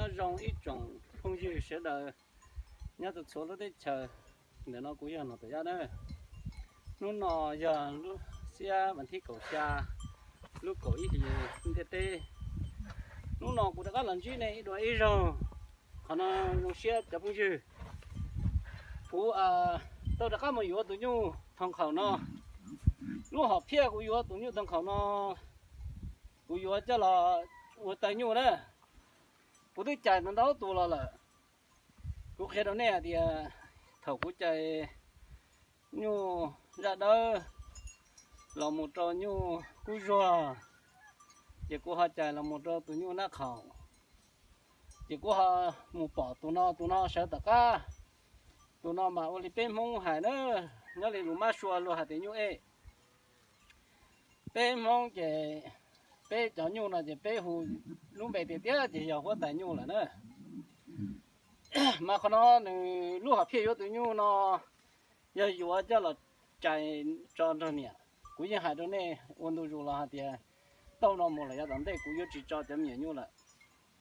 Nyob zoo ib tsoom phooj ywg sawv daws nyob txhua txhua lub teb chaws. Ntawm no kuv yog Nom Tuam Yaj na. Hnub no yog lub xiab vas thib kaum xya, lub kaum ib hlis ntiaj teb. Hnub no kuv rov qab los ntsib nej ib dua ib zaug. Qhov no zoo siab cov phooj ywg, kuv tau rov qab mus yuav tus nyuj thoom khaum no. Lub hom phiaj kuv yuav tus nyuj thoom khaum no, kuv yuav coj los ua taw nyuj na. Kuv twb cais ntau tus los lawm. Kuv qhia rau nej hais tias thaum kuv cais nyuj zaj dawb los mus rau nyuj kub zuag, ces kuv ho cais los mus rau tus nyuj nab qhaum, ces kuv ho mus pom tus no, tus no sawv tom qab. Tus no mas ua li peb Hmoob hais na, nyob li lus mab sua luag hais tias nyuj ej. Peb Hmoob ces peb cov nyuj no ces peb hu lub npe tiag tiag ces yog huab tais nyuj lawm na. Mas qhov no nws lub hom phiaj yuav tus nyuj no yog yuav coj los cais tso nrog niam. Kuv yeej hais rau nej ua ntu zus los hais tias tau no mus lawm yav tom ntej kuv yuav tsis tso cov me nyuam nyuj lawm.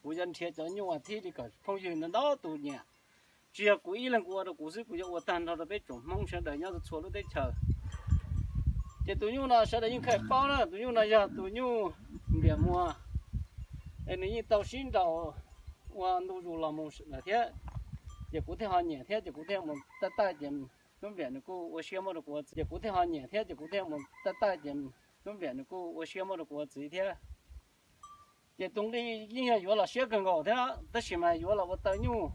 Kuv yuav nrhiav cov nyuj thiab li kom phooj ywg ntau ntau tus nyiam. Tsis yog kuv ib leeg kuv ua rau kuv xwb, kuv yuav ua tag nrho rau peb tsoom Hmoob sawv daws nyob txhua lub teb chaws. Ces tus nyuj no sawv daws yeej khaws paub na, tus nyuj no yog tus nyuj npliam muag, es nws yeej tau sib nraus ua ntu zus los mus lawm thiab. Ces kuv thiaj ho nyiam thiab, ces kuv thiaj mus taij taij ces lub npliam nws kuj ua siab muab rau kuv ua txiv, ces kuv thiaj ho nyiam thiab, ces kuv thiaj mus taij taij ces lub npliam nws kuj ua siab muab rau kuv ua txiv thiab. Ces tus nqi yeej yog yuav los siab kawg nkaus thiab, tab sis mas yuav los ua taw nyuj.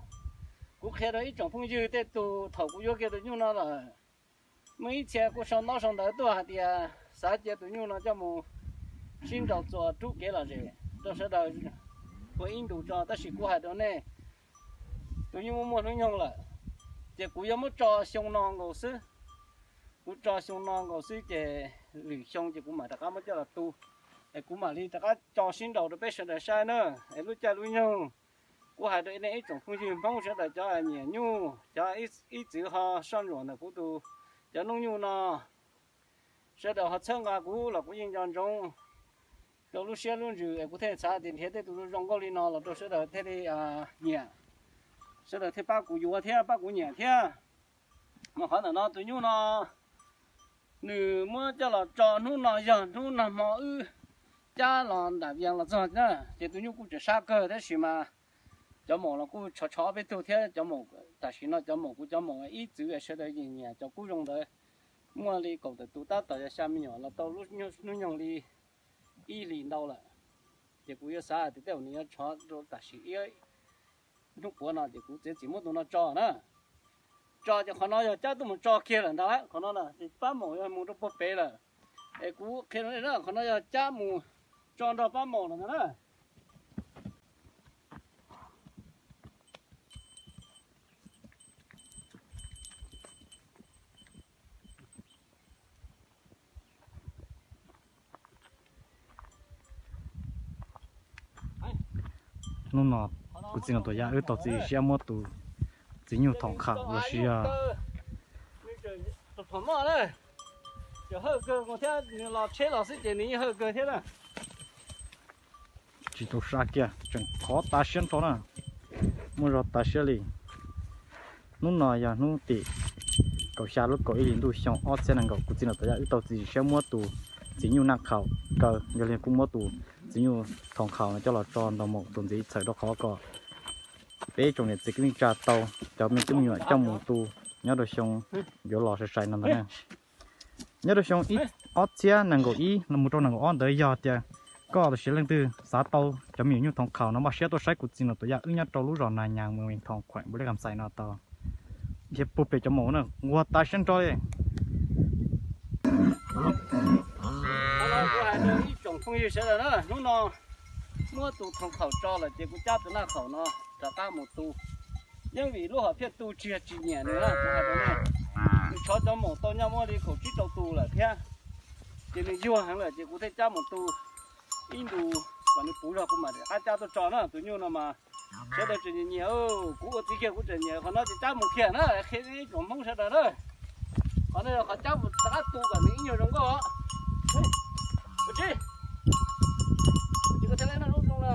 Kuv qhia rau ib tsoom phooj ywg tej tus thaum kuv yuav kiag tus nyuj no lawm, muaj ib txhia kuj sau ntaub sau ntawv tuaj hais tias xav cia tus nyuj no coj mus sib nraus txuas rub kev lom zem rau sawv daws ua ib ntus tso, tab sis kuv hais rau nej, tus nyuj muaj muaj hnub nyoog lawm, ces kuv yuav muab tso xyoo no nkaus xwb. Kuv tso xyoo no nkaus xwb ces lwm xyoo ces kuv mam rov qab muab coj los tu, es kuv mam li rov qab tso sib nraus rau peb sawv daws saib na. Es lub caij lub nyoog kuv hais rau nej ib tsoom phooj ywg Hmoob sawv daws cov nyiam nyuj, cov ib txwv ho soj ntsuam ntawm kuv tus cov noob nyuj no, sawv daws ho txhawb nqa kuv los kuv yeej nco ntsoov rau lub siab lub ntsws es kuv thiaj xav tias nrhiav tej tus zoo nkauj li no los rau sawv daws thiaj li nyiam, sawv daws thiaj pab kuv yuav thiab pab kuv nyiam thiab. Mas qhov ntawm no tus nyuj no nws muab coj los tso hnub no yog hnub nag hmo wb cab los nram Vias los txog na, ces tus nyuj kuj tseem sab kawg tab sis mas cov maum los kuj tshov tshov peb tug thiab. Cov maum tam sim no cov maum kuv cov maum ib txwv sawv daws nyiam nyiam cov kub zoo ntawd, muaj li kaum tawm tus tab tom yog xya me nyuam los tau lub hnub nyoog li ib hlis ntau lawm. Ces kuv yuav xav tias tej zaum nws yuav tshov rau tam sim ib hnub puav no ces kuv txiav txim muab tus no tso na. Tso ces qhov no yog cab tuaj mus tso kiag lawm ntag, qhov no ces pab maum yog mus rau puag pem lawm. Es kuv qhia rau nej na, qhov no yog cab mus tso nrog pab maum lawm ntag na. Hnub no kuv txiv Nom Tuam Yaj wb tau txiav txim siab muab tus txiv nyuj thoom khaum los sis yog, nws tseem hawj kawg thiab, nws los tsheb los xwb ces nws yeej hawj kawg thiab na. Tsis tau sab kiag, tseem khov tas siab nrho na, muaj zog tas siab li. Hnub no yog hnub tim kaum xya lub kaum ib hlis ntuj xyoo ob txhiab nees nkaum, kuv txiv Nom Tuam Yaj wb tau txiav txim siab muab tus txiv nyuj naj khaum kaw, yog li kuj muab tus txiv nyuj thoom khaum no coj los tso ntaus maum tus ntxiv txhawm rau qhov kom peb tsoom niam txiv kwv tij neej tsa tau cov me tub me nyuam coj mus tu nyob rau xyoo yuav los sai sai no ntag na. Nyob rau xyoo ib, ob txhiab nees nkaum ib mus rau nees nkaum ob ntawd yog tias koj los sis leej twg xav tau cov me nyuam nyuj thoom khaum no npaj siab tuaj saib kuv txiv Nom Tuam Yaj wb nyob rau lub zos Na Nyas, moos Vees Thoos, khueem Npuas Liab Kam Xais no tau. Yog puag pem cov maum na, nquag tas siab nrho li. Kuv hais rau ib tsoom phooj ywg sawv daws na, hnub no muab tus thoom khaum tso lawm ces kuv cab tus naj khaum no rov qab mus tu. Yeej vim lub hom phiaj tu tsis yog tsis nyiam nws na, kuv hais rau nej, nws tshov cov maum tau nyob muaj li kaum tsib rau tus lawm thiab, ces nws yuag heev lawm ces kuv thiaj cab mus tu ib ntus kom nws puv zog kuv mam rov qab cab tuaj tso na. Tus nyuj no mas sawv daws tseem nyiam nyiam, kuv ua txiv kiag kuv tseem nyiam, qhov no ces cab mus kiag na, qhia ib tsoom Hmoob sawv daws na. Qhov no yog qhov cab mus rov qab tu kom nws ib nyuag zoo nkauj. Ua tsi, ua tsi koj thiaj li noj lub zoo na.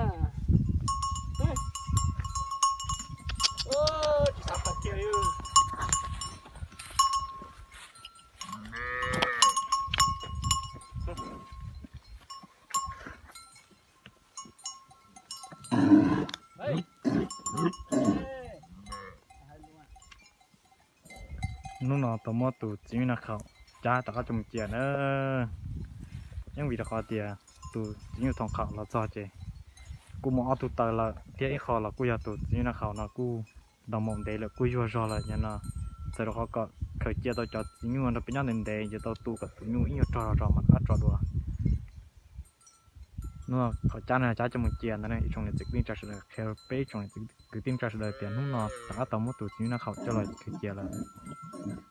Hnub no tau muab tus txiv nyuj nag khaum cab rov qab coj mus cia na. Yeej vim rau qhov tias tus txiv nyuj thoom khaum los txog ces kuj muaj ob tug taw lawm thiab ib qho los kuj yog tus txiv nyuj nag khaum no kuj nto maum ntev lawm kuj yuag zog lawm no. Txawm rau qhov kom khaws cia tau cov txiv nyuj nrog peb nyob ntev ntev ces tau tu kom tus nyuj ib nyuag rog zog mas rov qab tso dua. Hnub no qhov cab no cab coj mus cia ntawd ne, ib tsoom niam txiv kwv tij neej tsa sawv daws qhia peb ib tsoom niam txiv kwv tij neej tsa sawv daws tias hnub no rov qab tau muab tus txiv nyuj nag khaum coj los khaws cia lawm.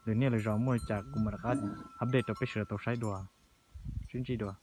Lwm niaj lwm zaus muaj li cas kuv mam rov qab update rau peb sawv daws tau saib dua. Sib ntsib dua.